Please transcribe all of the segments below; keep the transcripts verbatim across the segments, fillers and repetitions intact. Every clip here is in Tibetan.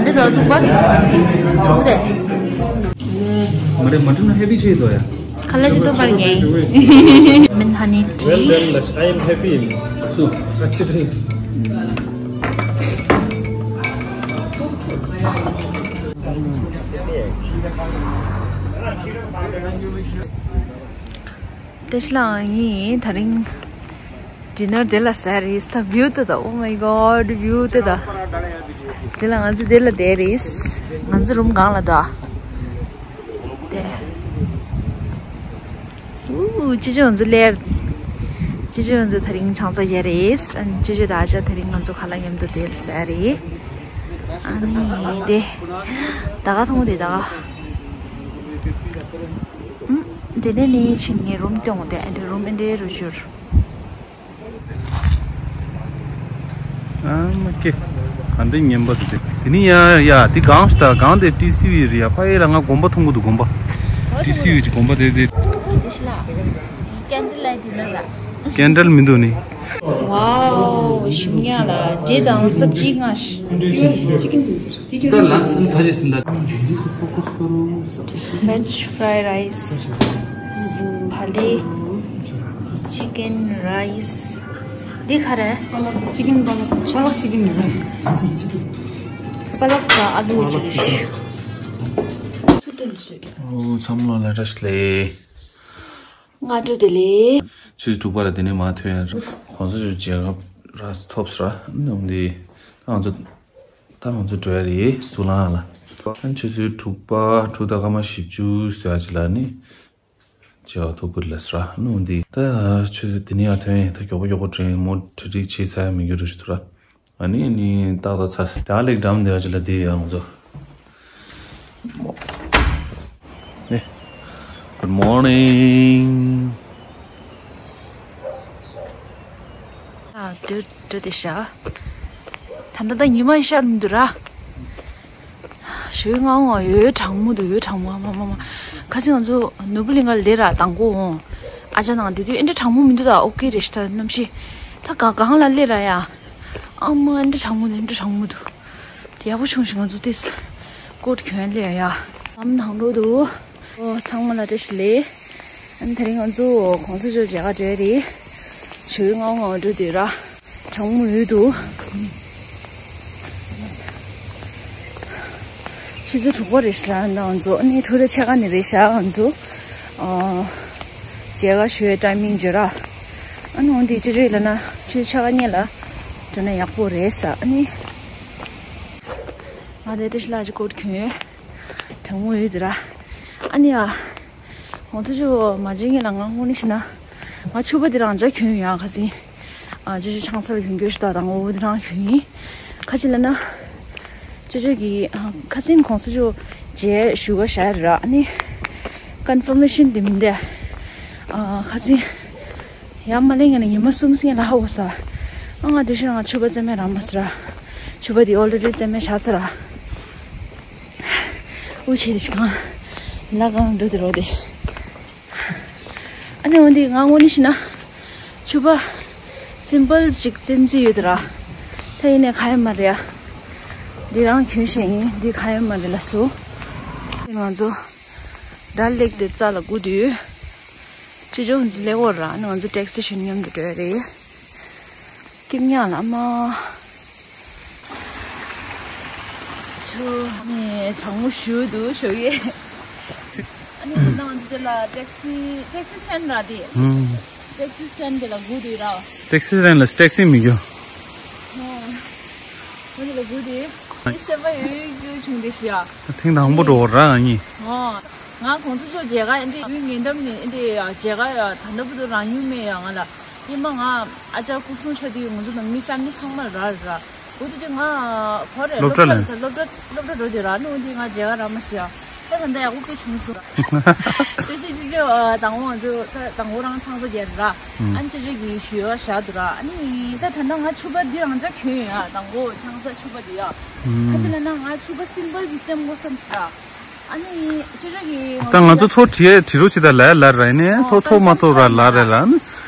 དེ་དང་དྲུག་པ། གསུམ་པ་དེ། མ་རེད། མ་འགྲིག་ན་ཧེ་པི་བྱེད་དོ་ཡ། ཁ་ལག་ཅིག་ཏོ་པར་ངེ། Lemon honey tea. Well done, I am happy. So, actually. དེ་ཤི་ལ་ངའི་ད་རིང་ཌི་ནར་དེ་ལ་ཟ་རེད། ད་བིའུ་དེ་ད། Oh my God, བིའུ་དེ་ད། དེ་ལ་ང་ཚོ་དེ་ལ་བསྡད་རེད། ང་ཚོ་རུམ་སྒང་ལ་ད། དེ། ཨུ། ཅི་ཅི་ང་ཚོ་སླེབས། ཅི་ཅི་ང་ཚོ་ད་རིང་ཆང་ས་ཡ་རེད། ཨ་ནི་ཅི་ཅི་ད་ཨ་ཅག་ད་རིང་ང་ཚོ་ཁ་ལག་མཉམ་དུ་དེ་ལ་ཟ་རེད། ཨ་ནི་དེ། ད་ག་མཐོང་དེ་ད་ག་ཨུམ། དེ་ནས་ནི་ཕྱིན་ངའི་རུམ་སྟོན་དེ། ཨ་འདྲ་རུམ་ཨ་འདྲའི་རུ་ཞུར། ཨ་མ་ཀེ། ག་འདྲ་ངན་པ་དེ། དེ་ནི་ཡ་ཡ་དེ་གང་ཞིག་ད། གང་དེ་ཊི་སི་ཝི་རེད་ཡ། ཕ་ཡེ་ལ་ང་དགོན་པ་མཐོང་གི་འདུག་དགོན་པ། ཊི་སི་ཝི་གི་དགོན་པ་དེ་དེ། ཨོ་དེ་ཤི་ལ། Candlelight dinner ར། ཀེན་ཌལ་མི་འདུག་ནི། Wow, ཞིམ་ཉག་ལ་འབྲས་དང་སབ་ཇི་ལྔ་ཞིག Chicken. Chicken. French fried rice. བ་ལི། Chicken rice. འདི་ག་རེ། Chicken palak. Palak chicken རེད། པ་ལག་དང་ཨ་ལུ་ཅིག་ཨོ་ཚང་མ་ལ་བཀྲ་ཤིས་བདེ་ལེགས། སྔ་དྲོ་བདེ་ལེགས། ཆུ་ཚོད་དྲུག་པ་ལ་དེ་ནས་མར་ཐོན་ཡ་རེད། གོང་ས་མཆོག་མཇལ་ཁ་རག་ཐོབ་ས་ར་ནི་འོང་དེ། ད་ང་ཚོ་ད་ང་ཚོ་འགྲོ་ཡ་རེད། གཙུག་ལག་ཁང་ལ། ཆུ་ཚོད་དྲུག་པ། དྲུག་དང་སྐར་མ་བཞི་བཅུ་ཟེར་བ་ཅིག་ལ་ནི་མཇལ་ཁ་ཐོབ་ཀྱི་རེད་ལ་ཟེར་ར་ནི་འོང་དེ། ད་ཆུ་ཚོད་དེ་ནས་ཡར་ཐོན་ཡིན། ད་མགྱོགས་པོ་མགྱོགས་པོ་དྲན་མོ་ཁྲིག་ཁྲིག་བྱས་ཚར་ཡ་མི་འགྱུར་རུ་ཞུ་ཐུབ་ར། ཨ་ནི་ནི་ཏག་ཏག་ཚར་སོང་། ད་ལེགས་འགྲམ་དེ་བ་ཅི་ལ་དེ་ཡང་ཚོ། ནི། Good morning. ཨ་དུ་དུ་དེ་ཤ། ད་ད་ད་ཉི་མ་ཤར་མི་འདུག་ར། ཞོའི་ངང་ང་ཡོད་གྲང་མོ་འདུག་ཡོད་གྲང་མོ། མ་མ་མ། ཁ་སང་ང་ཚོ་ནོར་བུ་གླིང་ག་ལ་སླེབས་ར་དང་པོ་འོང་། ཨ་ཅག་ནང་དེ་དུས་ཨེ་འདྲ་གྲང་མོ་མི་འདུག་ད་ཨོ་ཀེ་རེད་ཤག་ད་གནམ་གཤིས། ད་ག་གང་ལ་སླེབས་ར་ཡ། ཨ་མ་ཨེ་འདྲ་གྲང་མོ་འདུག་ཨེ་འདྲ་གྲང་མོ་འདུག་དེ་ཡག་པོ་བྱུང་ཞིག་ང་ཚོ་དེ་ཀོ་ཊི་གྱོན་སླེབས་ཡ། ལམ་ནང་འགྲོ་འདུག་ཨོ་ཚང་མ་ལ་བཀྲ་ཤིས་བདེ་ལེགས། ཨ་ནི་དེ་རིང་ང་ཚོ་གོང་ས་མཆོག་མཇལ་ཁ་འགྲོ་ཡ་རེད། ཞོའི་ངང་ང་འགྲོ་འདུག་ར། གྲང་མོ་ཡོད་འདུག་ཆུ་ཚོད་དྲུག་པ་རེད་ཤག་ང་ཚོ། ཨ་ནི་དྲུག་དང་ཕྱེད་ཀ་ནས་རེད་ཤག་ང་ཚོ། ཨ་མཇལ་ཁ་ཞུ་བའི་ཊའི་མིང་བརྗོད་ར། ཨ་ནི་འོན་ཏེ་ཅི་རེད་ལབ་ན་ཆུ་ཚོད་ཕྱེད་ཀ་སྔོན་ལ་འགྲོ་ན་ཡག་པོ་རེད་ས། ཨ་ནི་ང་དེ་བཀྲ་ཤིས་ལགས་ཀྱི་ཀོ་ཊི་གྱོན་ཡོད། གྲང་མོ་ཡོད་དེ་ར། ཨ་ནི་ཨ། ཁོང་ཚོ་ཆུ་མ་མཇལ་སྔོན་ལ་ང་དངོས་གནས་བཤད་ན། ང་ཕྱུ་པ་དེ་རང་འཇགས་གྱོན་ཡོད་ཨ་ཁ་སང་། ཨ་ཅོ་ཅོ་ཆང་ས་ལ་གྱོན་གྱོན་ཞུ་དག་དང་འོ་དེ་རང་གྱོན་ཡིན། ཁ་ཅིག་ལབ་ན། ཅོ་ཅོ་གིས་ཨ་ཁ་སང་ཁོང་ཚོ་ཆུ་མཇལ་ཞུ་ག་བཞག་ར་ཨ་ནི། ཀོན་ཕོར་མེ་ཤན་དེ་མི་འདུག་ཨ་ཁ་སང་། ཡར་མ་སླེབས་སྔོན་ལ་ཉི་མ་གསུམ་སྔོན་ལ་ཧ་གོ་ས། ཨ་ང་དེ་བཞིན་ང་ཕྱུ་པ་རྩེད་མོ་རག་མ་སོང་ར། ཕྱུ་པ་དེ་ཨོ་ལེ་རེ་རྩེད་མོ་བཞག་ཚར་ར། འུ་ཆེ་རེ་ཞིག་གང་། ལ་གང་འགྲོ་དེ་རོ་དེ། ཨ་ནི་འོན་ཏེ་ང་དངོས་གནས་བཤད་ན། ཕྱུ་པ། སིམ་པལ་ཅིག་རྩེད་རྩེད་ཡོད་དེ་ར། ད་ཡིན་ནའི་ག་ཡེ་མ་རེད་ཡ། འདི་རང་གྱོན་བཞག་ཡིན། འདི་ག་ཡེ་མ་རེད་ལ་སོ། ང་ཚོ་ཌལ་ལེག་དེ་རྩ་ལ་སྒུག་དུས། ཅི་ཅོ་ང་ཚོ་སླེབས་ཡོད་ར། ཨ་ནི་ང་ཚོ་ཊེག་སི་གཞན་མཉམ་དུ་འགྲོ་ཡ་རེད། སྐྱིད་ཉག་ལ་མ། ཆུ་ནི་གྲང་མོ་ཞུ་འདུག་ཞོགས་ཡེ། ཨ་ནི་ང་ཚོ་དེ་ལ་ཊེག་སི་ཊེག་སི་སི་ཊེན་ར་དེ། ཨུམ། ཊེག་སི་སི་ཊེན་དེ་ལ་སྒུག་དུས་ར། ཊེག་སི་སི་ཊེན་ལ་ཊེག་སི་མི་རྒྱུ། ཨོ། ང་དེ་ལ་སྒུག་དུས། མི་སེམས་པ་ཡོད་ཡོད་བྱུང་དེ་ཤི་ཡ། ཐེངས་དང་པོ་འགྲོ་བ་ར་ང་གཉིས། ཨོ། ང་ཁོང་ཚོ་ཕྱོགས་མཇལ་ཁ་ཡིན་དེ་ཡུལ་ངན་འགྲམ་ནས་ཡིན་དེ་མཇལ་ཁ་ཡ་ད་ལྟ་བུ་དུ་རང་ཡུལ་མེད་ཡ་ང་ལ། ཉི་མ་ང་ཨ་ཅག་སྐུ་སྲུང་ཆ་དེ་ང་ཚོ་ནང་མི་ཕེ་མི་ལི་ཚང་མ་ར་ར། འོ་དེ་དུས་ང་ག་རེ་སློབ་གྲྭ་ལ་སློབ་གྲྭ་ལ་སློབ་གྲྭ་སློབ་གྲྭ་འགྲོ་དེ་ར་ནི་འོ་དེ་ང་མཇལ་ཁ་རག་མ་སོང་ཡ། ད་ད་ལྟ་ཡག་པོ་དཔེ་བྱུང་སོང་། དེ་ཚེ་ཅི་ཅི་དང་པོ་ང་ཚོ་ད་དང་པོ་རང་ཚང་པོ་རྒྱལ་ར། ཨ་ནི་ཅི་ཅི་གི་ཞུ་བ་བཞག་འདུག་ར། ཨ་ནི་ད་ད་ལྟ་ང་ཕྱུ་པ་འདི་རང་འཇགས་གྱོན་ཡོད་ཡ། དང་པོ་ཆང་ས་ཕྱུ་པ་འདི་ཡ། ཨ་ནི་ལབ་ན་ང་ཕྱུ་པ་སིམ་པལ་གྱི་རྩེད་མོ་བསམ་སོང་ར། ཨ་ནི་ཅི་ཅི་གི་ད་ང་ཚོ་ཚོ་བྲིས་བྲིས་རོགས་བྱེད་ད་ལ་ལ་ར་ནི་ཨོ་ཐོ་ཐོ་མ་ཐོ་ར་ལ་ར་ལ་ནི་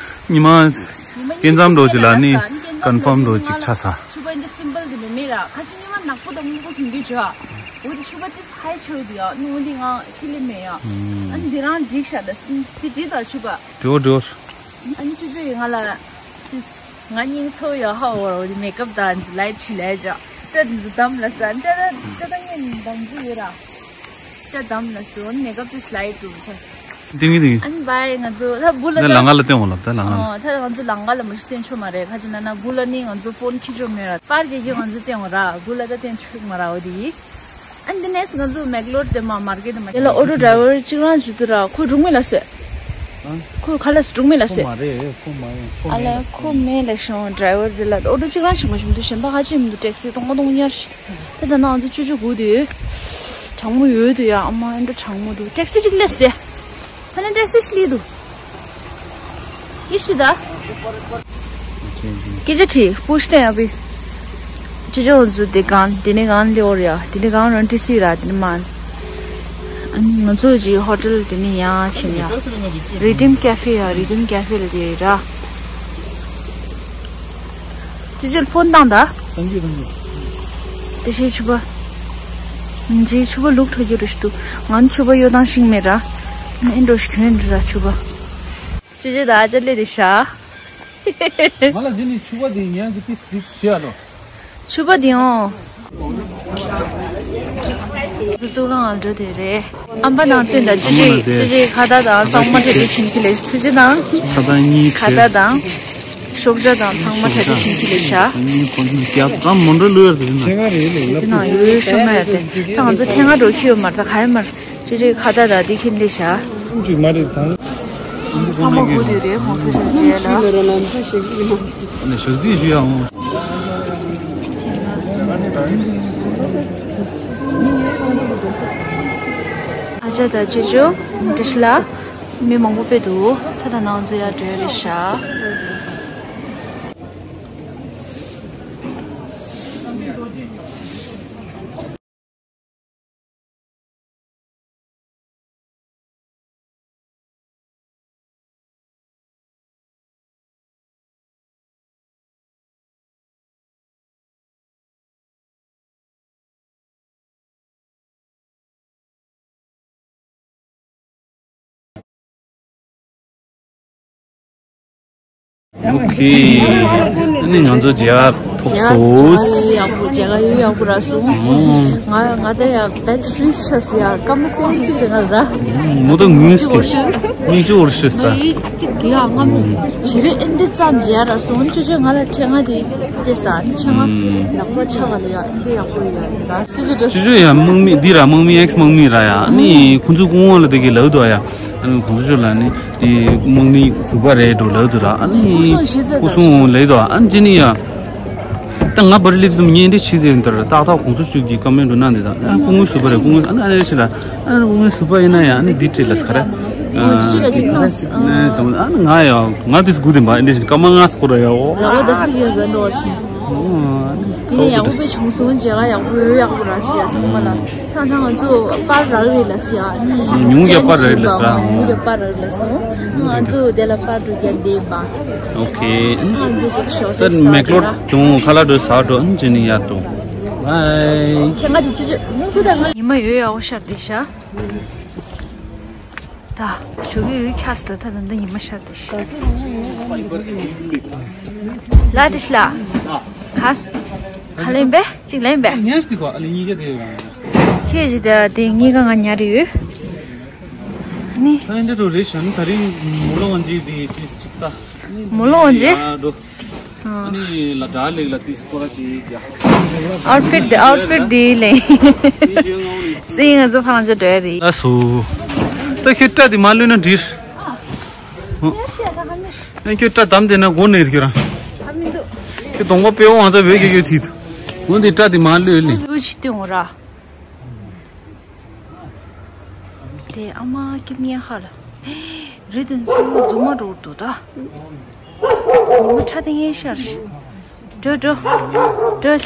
ཉི་མ། ཉི་མ་སྐྱེ་མཚམས་འགྲོ་ཅིག་ལ་ནི་ཉི་མ་ཀོན་ཕོམ་འགྲོ་ཅིག་ཆ་ས། ཕྱུ་པ་འདི་སིམ་པལ་འདི་མེད་མེད་ར། ཁ་ཅིག་ཉི་མ་ ནག་པོ་དང་སྔོན་པོ་གྱོན་གྱི་བྱོས་ཨ། འོ་དེ་ཕྱུ་པ་དེ་ཧའི་ཆེ་བོ་དེ་ཡ་ནུ་འོ་དེ་ང་ཁི་ལི་མེད་ཡ། ཨ་ནི་དེ་རང་འགྲིག་ཤག་ད་དེ་འགྲིག་ད་ཕྱུ་པ། འགྲིག་འགྲིག་ཨ་ནི་ཆུ་ཆུ་ཡི་ང་ལ་དེ་ང་སྙིང་ཚོ་ཡ་ཧ་འོ་ར་འོ་དེ་མེ་ཀབ་ད་ལའི་ཆི་ལའི་ཇ་ཏ་དེ་ཚོ་དམ་ལ་ས་ཏ་ཏ་ཏ་ངན་དམ་ཚུ་ཡོད་ར། ཏ་དམ་ལ་སོ་མེ་ཀབ་དེ་ལའི་ཏུ་ཐ། ཏིང་ངེ་ཏིང་ངེ། ཨ་ནི་བའི་ང་ཚོ་ད་བུ་ལ་ད་ལ་ལང་ག་ལ་བསྟན་འོང་ལབ་ད་ལང་ག་ལ། ཨོ་ད་ང་ཚོ་ལང་ག་ལ་མ་ཤི་བསྟན་ཆོག་མ་རེད། ཁ་ཅིག་ན་ན་བུ་ལ་ནི་ང་ཚོ་ཕོན་ཁྱི་ཆོ་མེད་ར། པར་རྒྱག་གི་ང་ཚོ་བསྟན་འོང་ར་བུ་ལ་ད་བསྟན་ཆོག་མ་ར་འོ་དེ་ཡིན། ཨ་ནི་ནེས་ང་ཚོ་མེག་ལོར་དེ་མ་མར་ཀེ་ཊི་མ་དེ་ལ་ཨོ་ཊོ་ཌ་རའི་ཝར་གཅིག་རང་བྱེད་དུ་ར་ཁོ་འགྲུག་མེད་ལ་སོད། ཁོ་ཁ་ལ་སི་འགྲུག་མེད་ལ་སོད། ཁོ་མ་རེད་ཁོ་མ་རེད་ཁོ་ཨ་མེད་ལ་ལ་སོད། ཁོ་མེད་ལ་ཤོང་ཌ་རའི་ཝར་དེ་ལ་ཨོ་ཊོ་གཅིག་རང་ཞིག་མ་ཞིག་མི་འདུག་གཞན་པ་ཧ་ཅི་མི་འདུག་ཊེག་སི་སྟོང་མ་སྟོང་ཉར་ཞིག་ད་ད་ནང་ཚོ་ཅུ་ཅུ་གུ་དུས། གྲང་མོ་ཡོད་དུ་ཡ་ཨ་མ་འདྲ་གྲང་མོ་འདུག་ཊེག་སི་ཅིག་སླེབས་ཏེ། ཧ་ན་ཊེག་སི་ཅིག་སླེབས་འདུག་ཡེ་ཤི་ད། སྐད་ཆ་དྲིས་པུ་ཤི་ཏན་ཡ་བི། ཅི་ཅི་འོ་ཚོ་དེ་གང་དེ་ནས་གང་སླེབས་འོར་ཡ་དེ་ནས་གང་རང་ཏི་སི་ར་དེ་ནས་མ། ཨ་ནི་ང་ཚོ་ཅི་ཧོ་ཊེལ་དེ་ནས་ཡང་ཕྱིན་ཡ། རི་ཌིམ་ཀེ་ཧྥེ་ཡ་རི་ཌིམ་ཀེ་ཧྥེ་ལ་དེ་ར། ཅི་ཅི་ཕོན་བཏང་ད། བཏང་རྒྱུ་བཏང་རྒྱུ། དེ་བཞིན་ཕྱུ་པ། ཇི་ཕྱུ་པ་ལུག་ཐོ་རྒྱུ་རུ་ཞིག་འདུག་ང་ཚོ་ཕྱུ་པ་གཡོ་ཐང་ཤིང་མེད་ར། ཨེ་འགྲོ་ཞིག་གྱོན་ར་ཕྱུ་པ། ཅི་ཅི་ད་ཅི་ལེ་དེ་ཤ། ང་ལ་ཟིན་ནི་ཕྱུ་པ་དེ་ཉན་གི་ཏིས་ཏིས་ཤི་ཨ་ལོ། ཕྱུ་པ་དེ་ཨོ། ཙུ་ཙུ་གང་ལ་འགྲོ་དེ་རེད། ཨམ་པ་ནང་བསྟན་དང་ཅི་ཅི་ཅི་ཅི་ཁ་ད་དང་གཙང་མ་དེ་དེ་ཕྱིན་གི་ལེ་ཐུ་ཅི་དང་། ཁ་ད་གཉིས་ཁ་ད་དང་། ཤོག་བྱ་དང་ཚང་མ་གྲ་སྒྲིག་བྱེད་ཀྱི་ལས་བྱ། ཡག་ཙམ་མོ་འདྲ་ལོས་ཡར་དུ་ཡིན་ན། དེ་ནང་ཡོད་ཤོག་མ་ཡར་དེ། ད་ང་ཚོ་ཕྲེང་ང་འགྲོ་ཁྱི་ཡོད་མ་རེད་ད་ག་ཡོད་མ་རེད། ཅོ་ཅོའི་ཁ་ད་ད་དེ་ཁྱི་ལས་བྱ། ཅིག་མ་རེད་དང་། ཚང་མ་གོ་དུས་རེད་གོང་ས་ཞབས་རྗེས་ལ། ཨ་ནི་ཞག་དུས་ཞུ་ཡ་འོང་། ཨ་ཅག་ད་ཅོ་ཅོ་འདྲི་ཤི་ལ། མི་མང་པོ་དཔེ་འདུག་ད་ད་ནང་ཚོ་ཡར་འགྲོ་ཡ་རེད་ཤག་ཨོ་ཁེ། ཨ་ནི་ང་ཚོ་མཇལ་ཁ་ཐོབ་སོང་། མཇལ་ཁ་ཡག་པོ་མཇལ་ཁ་ཡོད་ཡག་པོ་རག་སོང་། ང་ང་ད་ཡ་བེད་ཕི་རི་ཆགས་སོང་ཡ་སྐར་མ་སེ་གཅིག་རེ་ང་ར། མོ་ད་ངུས་ཀྱི་མིག་ཆུ་འོར་ཤི་ས། ཡིད་གཅིག་གི་ཡ་ང་བྱེ་རེ་ཨེ་འདྲི་ཙམ་མཇལ་རག་སོང་ཅོ་ཅོ་ང་ལ་ཕྲེང་ང་དེ་སྤྲད་ས་ཕྲེང་ང་ནག་པོ་ཆགས་ག་ལ་ཡ་ཨེ་འདྲི་ཡག་པོ་ཡོད་ར་སི་ཅོ་ཅོ་ཅོ་ཅོ་ཡ་དམག་མི་འདི་ར་དམག་མི་ཨེག་སི་དམག་མི་ར་ཡ་ཨ་ནི་ཁོང་ཚོ་སྐུ་ངོ་ལ་དེ་གི་ལབ་འདུག་ཡ། ཨ་ནི་གོང་ས་མཆོག་ལ་ནི་དེ་དམག་མི་ཟུར་པ་རེད་འགྲོ་ལབ་འདུག་ར། ཨ་ནི་སྐུ་སྲུང་ལབ་འདུག་ཨ་ནི་ཅི་ནི་ཡ། ད་ང་བར་ལིབ་ཙམ་ཉན་འདི་ཕྱི་དེ་འདིར་ཏག་ཏག་གོང་ས་མཆོག་གི་བཀའ་མོལ་འགྲོ་ན་འདི་དང་ཨ་སྐུ་ངོ་ཟུར་པ་རེད་སྐུ་ངོ་ཨ་ནི་ཨ་ནི་རེ་ཞིག་ལ་ཨ་ནི་སྐུ་ངོ་ཟུར་པ་ཡིན་ན་ཡ་ཨ་ནི་འདི་བྲིས་ལ་ས་ར། ཨ་ཅི་ཅི་ལ་ཅིག་ནོ། ཨ་ནི་ང་ཡ་ང་དེ་སྒུག་དེ་མ་འདི་བཞིན་སྐར་མ་ལྔ་སྐོར་ཡ་འོ། ལ་བ་དར་སི་ཡོད་ཟ་འགྲོ་བ་ཞིག་དེ་ནས་ཡག་པོ་དཔེ་བྱུང་སོང་། མཇལ་ཁ་ཡག་པོ་ཡོད་ཡག་པོ་རག་ཤག་ཚང་མ་ལ། ད་ད་ང་ཚོ་པར་རག་རེད་ལ་ཟེར་ཨ་ནི་ཉུང་ཡག་པར་རག་རེད་ལ་ཟེར་ཨ། ཉུང་ཡག་པར་རག་རེད་ལ་ཟེར། ང་ཚོ་དེ་ལ་པར་འགྲོ་རྒྱ་འདེབས་པ། ཨོ་ཁེ། ང་ཚོ་ཅིག་ཤོག་ཤོག་ས་མེག་ལོར་འགྲོ་ཁ་ལག་འགྲོ་ཟ་འགྲོ་ཨ་ནི་ཅི་ནི་ཡག་འགྲོ། བའི། ཁྱེད་ང་དེ་ཅི་ཅི་ཉུང་ཁུ་ད་ང་ཉི་མ་ཡོད་ཡག་པོ་ཤར་བསྡད་ཤག་ད་ཞོགས་ཀས་འོད་འཁྱག་སོང་ད་ད་ད་ཉི་མ་ཤར་ཏེ་ཤི། ལ་དྲི་ཤི་ལ། ག་ས། ག་ལེན་པས་གཅིག་ལེན་པས། ཉལ་སྟེ་གོ་ཨ་ལེ་གཉིས་ཀ་དེ་ཡོད། ཁྱེད་ཀྱི་ད་དེ་གཉིས་ཀ་ང་ཉལ་རེ་ཡོད། ནི། ད་འདི་འགྲོ་རེད་ཤ་ནི་ད་རིང་མོ་ལོ་ཝང་ཇི་དེ་ཏིས་གཅིག་ད། མོ་ལོ་ཝང་ཇི། ཡ་འགྲོ། ཨ་ནི་ལ་དྭགས་ལེགས་ལ་ཏིས་སྐོར་ར་ཅིག་ཡ། ཨའུཊ་ཕིཊ་དེ་ཨའུཊ་ཕིཊ་དེ་ལེ། སི་ང་ཚོ་ཕ་རང་ཅོ་འདྲ་རེད། ལ་སུ། ད་ཁྱོད་སྐྲ་དེ་མ་ལུས་ན་འགྲིག་ཨ་ཁྱོད་སྐྲ་དམ་དེ་ན་མགོ་ནས་ཁྱོད་རང་། ཁྱོད་གདོང་པ་དཔེ་འོང་ང་ཚོ་བོད་ཀྱི་ཡོད་ཐིག་ཏུ། འོན་ཏེ་སྐྲ་དེ་མ་ལུས་ལེ། ལུས་ཅི་སྟོན་འོང་ར། དེ་ཨ་མ་སྐྱིད་མྱལ་ཧ་ལ། རི་དེ་ཚང་མ་རྫུན་མ་འགྲོ་འདུག་ད། ཉི་མ་ཁྲ་དེ་ངའི་ཤར་ཤི། འགྲོ་འགྲོ། འགྲོ།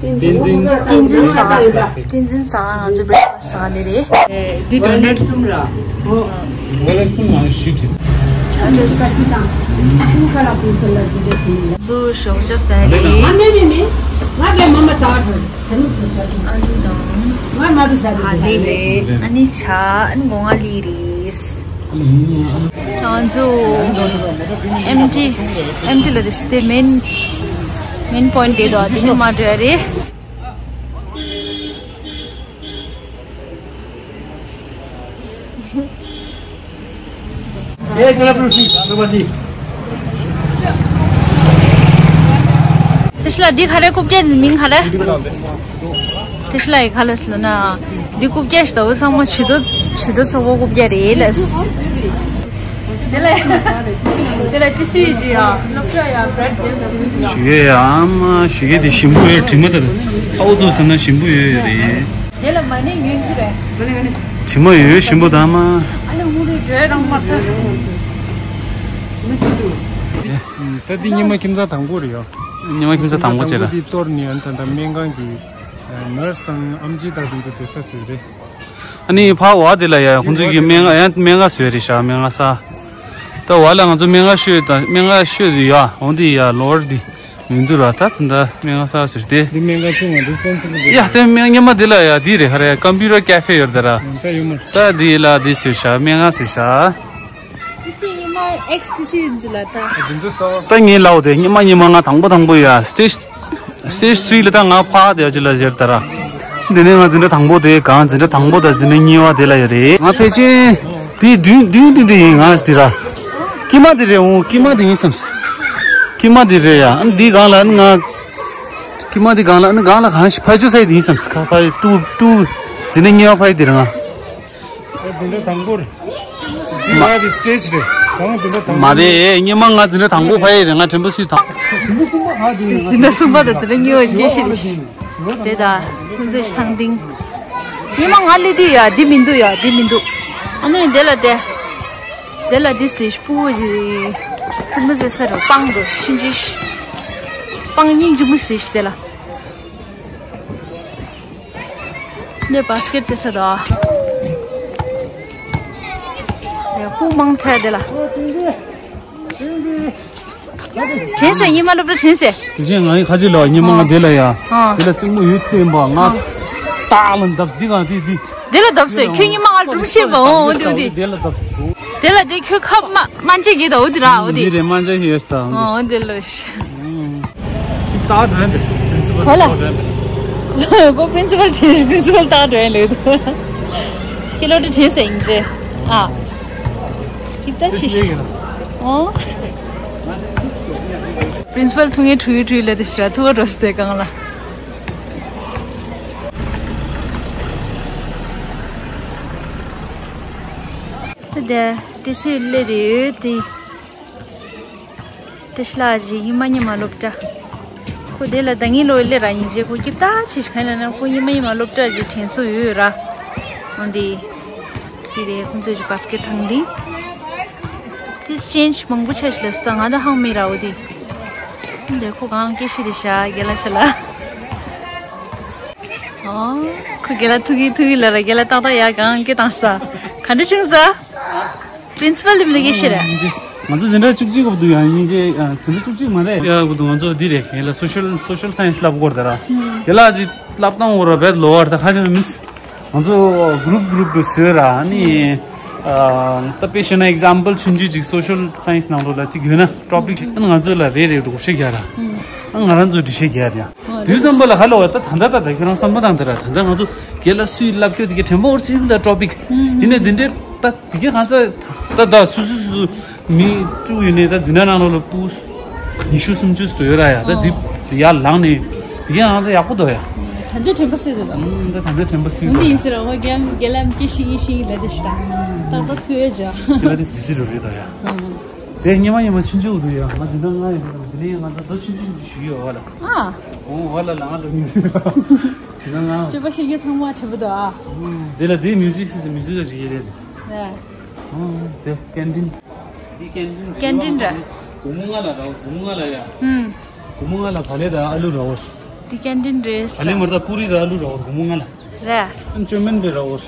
བསྟན་འཛིན། བསྟན་འཛིན་ཟ་ཁང་། བསྟན་འཛིན་ཟ་ཁང་ང་ཚོ་བྷི་རེག་ཕ་སི་ཊི་ཟ་ཁང་ལས་རེད། འདི་དོན་ནས་གསུམ་ར། ཨོ། ང་ལ་གསུམ་མ་ཞིག་བྲིས། ཆ་ ཚོ་ཞོགས་ཇ་ཟ་རེད། ང་ནི་ནི་ནི་ང་གི་མ་མ་ཚ་བར་ཐོན། ཨ་ལུ་དང་ཧ་ལི་རེད། ཨ་ནི་ཇ། ཨ་ནི་སྒོ་ང་ལི་རེད། ང་ཚོ་ཨེམ་ཊི་ཨེམ་ཊི་ལ་དེ་སི་དེ་མེན་མེན་པོ་ཡིན་ཊི་དེ་དོ་དེ་ནི་མ་འགྲོ་ཡ་རེད། དེ་ཤི་ལ་འདི་ག་རེ་རྐུབ་བཀྱག་འདི་མིང་ག་རེ། དེ་ཤི་ལ་ཡི་ག་ལ་སི་ལ་ན་འདི་རྐུབ་བཀྱག་ཞིག་ལྟ་བུ་ཚང་མ་ཇུས་གཏོགས་ཇུས་གཏོགས་ཚོགས་པ་རྐུབ་བཀྱག་རེད་ལ། དེ་ལ་དེ་ལ་ཊི་སི་ཡི་ཡ་སློབ་གྲྭ་ཡ་བྲེད་དེ་ཞུ་ཡོད་ཡ། ཨ་མ་ཞུ་གི་དེ་ཞིམ་པོ་ཡོད། དྲི་མ་དང་ཚ་བོ་ཚོ་ཟ་ན་ཞིམ་པོ་ཡོད་ཡོད་རེད། དེ་ལ་མ་ནི་ཉོན་གྱི་རེད། དྲི་མ་ཡོད་ཞིམ་པོ་དང་མ། ཨ་ལེ་ཧུ་རེ་འགྲོས་རང་མ་ཐག་ད་འདི་ཉི་མ་ཁྱིམ་ཚང་དང་པོ་རེད་ཡ། ཉི་མ་ཁྱིམ་ཚང་དང་པོ་བྱེད་ར། དང་པོ་འདི་གཏོར་ནས་ཨ་ད་ད་སྨན་ཁང་གི་ནར་སི་དང་ཨམ་ཆི་དང་དེ་ཚོ་སྡོད་ས་བཟོས་རེད། ཨ་ནི་ཕ་བ་དེ་ལ་ཡ་ཁོང་ཚོ་གི་སྨན་ཁང་ཡང་སྨན་ཁང་བཟོས་རེད་ཤག་སྨན་ཁང་ས། ད་བ་ལ་ང་ཚོ་སྨན་ཁང་ཤོད་དང་སྨན་ཁང་ཤོད་དུ་ཡ་འོང་དེ་ཡ་ལོར་དེ་མི་འདུག་ར། ད་ད་ད་སྨན་ཁང་ས་ཟེར་ཏེ། འདི་སྨན་ཁང་ཆུང་བ་འདུག་སྤེན་ཚེ་ཡ་ད་སྨན་སྔོན་མ་དེ་ལ་ཡ་དེ་རེད། ཧ་རེ་ཀམ་པུ་ཊར་ཀེ་ཧྥེ་ཡོད་ད་ར། ད་ཡོད་མ་ད་དེ་ལ་དེ་བཟོས་ཤག་སྨན་ཁང་བཟོས་ཤག་དེ་སྲིད་ཉི་མ་ཨེགས་ཊི་སི་ཡིན་ཟེར་ལ་ད། ད་ངའི་ལའོ་དེ་ཉི་མ་ཉི་མ་ང་དང་པོ་དང་པོ་ཡ་སི་ཊེཇ་སི་ཊེཇ་ཐི་རི་ལ་ད་ང་ཕ་དེ་ཅི་ལ་ཡར་ད་ར། འདི་ནས་ང་འཛིན་གྲྭ་དང་པོ་དེ་གང་འཛིན་གྲྭ་དང་པོ་དང་འཛིན་གྲྭ་གཉིས་པ་དེ་ལ་ཡ་རེད། ང་ཕལ་ཆེར་དེ་བདུན་བདུན་བདུན་དེ་ཡིན་ང་དེ་ར། ཀྱི་མ་དེ་རེད་འོང་། ཀྱི་མ་དེ་ཡིན་བསམ། ཀྱི་མ་དེ་རེད་ཡ། ཨ་འདི་གང་ལ་ང་ཀྱི་མ་དེ་གང་ལ་ཨ་གང་ལ་གང་ཞིག་ཕ་ཅུ་སའི་དེ་ཡིན་བསམ། ཁ་ཕ་ཡི་ཏུ་ཏུ་འཛིན་གྲྭ་གཉིས་པ་ཕ་ཡི་དེ་ར་ང་། ཨེ་འདི་འདྲ་དང་པོར། འདི་ང་གི་སི་ཊེཇ་རེད། གང་འདི་འདྲ་དང་པོ། མ་རེད། སྔོན་མ་ང་འཛིན་གྲྭ་དང་པོ་ཕ་ཡི་རེད། ང་དྲན་པ་སུས་དང་། འདི་གསུམ་པ་ཧ་འདི་ཡིན། འཛིན་གྲྭ་གསུམ་པ་དང་འཛིན་གྲྭ་གཉིས་པ་ཡིན་སྐད་ཤེས་རེད། དེ་ད་ཁོང་ཚོས་ཐང་ཏིང་། སྔོན་མ་ང་ལི་འདི་ཡ་འདི་མི་འདུག་ཡ་འདི་མི་འདུག་ཨ་ནི་དེ་ལ་དེ། དེ་ལ་འདི་སི་སྤུ་བོ་ཡི། ཙི་མི་ཟེར་ས་རུ་སྤང་འདུག་ཤིན་ཅི་ཤི། སྤང་སྙིང་རྗེ་མོ་སི་ཤི་དེ་ལ། འདི་བཱ་སི་ཀེཊ་རྩེ་ས་དང་། ཡ་སྤུ་མང་ཐལ་དེ་ལ། དྲན་སེ་ཉི་མ་སློབ་གྲྭ་དྲན་སེ། དེ་བཞིན་ང་ཡི་ཁ་ཆེ་ལ་ཉི་མ་ང་དེ་ལ་ཡ། ཨ། དེ་ལ་གཅིག་མོ་ཡོད་ཚེ་འབའ་ང་། ཨ། ཏག་ལ་འདབ་འདི་གང་དེ་དེ། དེ་ལ་འདབ་སེ་ཁྱོད་ཉི་མ་ང་སྒྲུབ་ཤེས་པ་འོ་འོ་དེ་འོ་དེ། དེ་ལ་འདབ་སུ། དེ་ལ་དེ་ཁྱོད་ཁ་མ་མ་འཇེ་གི་ད་འོ་དེ་ར་འོ་དེ། དེ་རེད་མ་འཇེ་ཡོད་ས་ད་འོ་དེ་ལ། ཁྱི་ཏག་འགྲོ་ཡིན་པས། པི་རིན་སི་པལ་ཧོ་ལ། ཏག་འགྲོ་ཡིན་པས། པོ་པི་རིན་སི་པལ་དྲན། པི་རིན་སི་པལ་ཏག་འགྲོ་ཡིན་ལེ་དུ། ཁྱི་ལོ་དྲི་དྲན་སེ་ཡིན་ཅེ། ཨ། ཁྱི་ཏ་ཤི་ཤི། ཨོ། པི་རིན་སི་པལ་ཐུག་ངེ་ཁྲུ་ཡི་ཁྲུ་ཡི་ལེ་དུ་ཤི་ར་ཐུག་རོ་སྟེ་གང་ལ། དེ་དེ་སི་ལེ་དེ་ཡོད་དེ། བཀྲ་ཤིས་ལགས་ཀྱི་ཉི་མ་ཉི་མ་སློབ་གྲྭ། ཁོ་དེ་ལ་ད་ངའི་ལོ་ལེ་ར་ཡིན་རྗེས་ཁོ་སྐྱིད་ཏག་ཆེ་ཞིག་ག་ལ་ན་ཁོ་ཉི་མ་ཉི་མ་སློབ་གྲྭ་ཀྱི་དྲན་གསོ་ཡོད་ར། འོན་ཏེ། དེ་རེད་ཁོང་ཚོས་ཀྱི་བཱ་སི་ཀེཊ་ཐང་འདི། དེ་ཅེན་ཇི་མང་པོ་ཆ་ཞིག་ལ་སི་ད་ང་ད་ཧང་མེད་ར་འོ་དེ། འདི་ཁོ་གང་སྐད་ཤི་དེ་ཤ་རྒན་ལགས་ཤ་ལ། ཨོ། ཁོ་རྒན་ལགས་ཐུག་གི་ཐུག་གི་ལ་ར་རྒན་ལགས་ཏག་ཏག་ཡ་གང་སྐད་བཏང་ས། ག་འདྲ་བྱུང་ས། པི་རིན་སི་པལ་ལིམ་ལ་གེ་ཤེ་རེད། ང་ཚོ་འཛིན་གྲྭ་བཅུ་གཅིག་སྐབས་དུ་ཡང་དབྱིན་ཇི་འཛིན་གྲྭ་བཅུ་གཅིག་མ་རེད། ཡ་གུ་དུ་ང་ཚོ་འདི་རེད་ངེད་ལ་སོ་ཤལ་སོ་ཤལ་སའེན་སི་བསླབ་དགོས་རེད་ད་ར། དེ་ལ་ཅིག་བསླབ་སྟངས་འོ་ར་བེད་ལོ་བར་ད་ཁ་ཅིག་མིན། ང་ཚོ་གུ་རུབ་གུ་རུབ་ཏུ་བཟོས་ར་ནི། ད་དཔེ་བཤད་ན་ཨེག་ཛམ་པལ་ཆུང་ཆུང་ཅིག་སོ་ཤལ་སའེན་སི་ནང་ལོགས་ལ་ཅིག་ཡོད་ན་ཊོ་པིག་ཅིག་ང་ཚོ་ལ་རེ་རེ་འགྲོ་ཤེས་རྒྱ་ར། ང་རང་ཚོ་འདྲི་ཤེས་རྒྱ་ར། དུས་ཙམ་པ་ལ་ཧ་ལོ་བ་ད་ད་ད་ད་ད་ཁྱོད་རང་བསམ་བློ་བཏང་ད་ར་ད་ད་ང་ཚོ་རྒན་ལགས་སུས་བསླབ་རྒྱུ་དེ་གའི་དྲན་པ་འོར་ཚུལ་ད་ཊོ་པིག་ཡིན་ནའི་འདི་འདྲའི་ད་དེ་གའི་ང་ཚོ་ད་ད་སུ་སུ་སུ་མི་དཀྲུག་ཡིན་ནའི་ད་འཛིན་གྲྭ་ནང་ལོགས་ལ་སྤུ་ཉི་ཤུ་སུམ་ཅུ་འགྲོ་ཡོད་ར་ཡ་ད་འདི་ཡར་ལངས་ནས་དེ་གའི་ང་ཚོ་ཡག་པོ་འདུག་ཡ། ད་འདི་དྲན་པ་སུས་ད་ད་ད་འདི་དྲན་པ་སུས་འདི་ཡིན་ཟེར་ར་བ་རྒན་རྒན་ལགས་སྐད་ཤིང་ཡིན་ཤིང་ལ་དེ་ཤི་ད་ད་ད་ཐུ་ཡོད་ཇ་རྒན་ལགས་དེ་བི་སི་འགྲོ་རེད་ད་ཡ། དེ་ཉི་མ་ཉི་མ་ཆུང་ཆུང་འདུག་ཡ། ང་འཛིན་གྲྭ་ལྔ་ཡོད་རེད། དེ་ནས་ང་ཚོ་རྡོ་ཆུང་ཆུང་ཞུ་ཡོད་བ་ལ། ཨ། ཨོ་བ་ལ་ལ་ང་འགྲོ་མྱོང་ཡོད། འཛིན་གྲྭ་ལྔ། སྤྱོད་པ་ཤེས་རྒྱུ་ཚང་མ་འཕྲད་པོ་འདུག་ཨ། དེ་ལ་དེ་མིའུ་ཟིག་སི་མིའུ་ཟིག་ལ་ཅིག་ཡེ་རེད། རེད། ཨོ་དེ་ཀེན་ཊིན། འདི་ཀེན་ཊིན། ཀེན་ཊིན་རེད། སྒོར་མོ་ལྔ་ལ་ར་བ། སྒོར་མོ་ལྔ་ལ་ཡ། ཧུམ། སྒོར་མོ་ལྔ་ལ་བ་ལེ་ར་ཨ་ལུ་ར་བ། འདི་ཀེན་ཊིན་རེད། བ་ལེ་མར་ད་པུ་རི་ར་ཨ་ལུ་ར་བ། སྒོར་མོ་ལྔ་ལ། རེད། ཨན་ཅོ་མེན་པེ་ར་བ།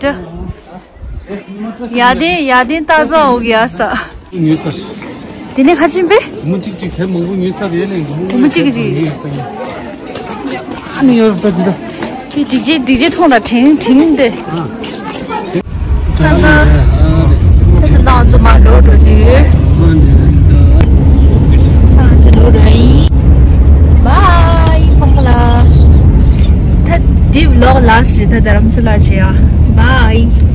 ཏྲ། ཡ་དེ་ཡ་དེ་ཏ་ཙ་འོ་གི་ཡ་ས། ཉོས་ས། དེ་ནས་ཁ་ཆེམས་པས། མུ་གཅིག་གཅིག་དེ་མང་པོ་ཉོས་ས་རེད་ལས། མུ་གཅིག་གཅིག་ཨ་ནི་ཡོད་རེད་ད་དེ་ད། ཁྱོད་སྒྲིག་ཆས་སྒྲིག་ཆས་ཐོངས་ལ་དྲིང་དྲིང་དེ། ད་ད་ད་ཚོ་མ་འགྲོ་འགྲོ་དུས། ད་ཚོ་འགྲོ་འགྲོ་ཡིན། བཱའི་ཚང་མ་ལ། ད་འདི་ཝི་ལོག་ལ་སི་རེད། ད་རྡ་རམ་ས་ལ་བྱེད་ཡ། བཱའི།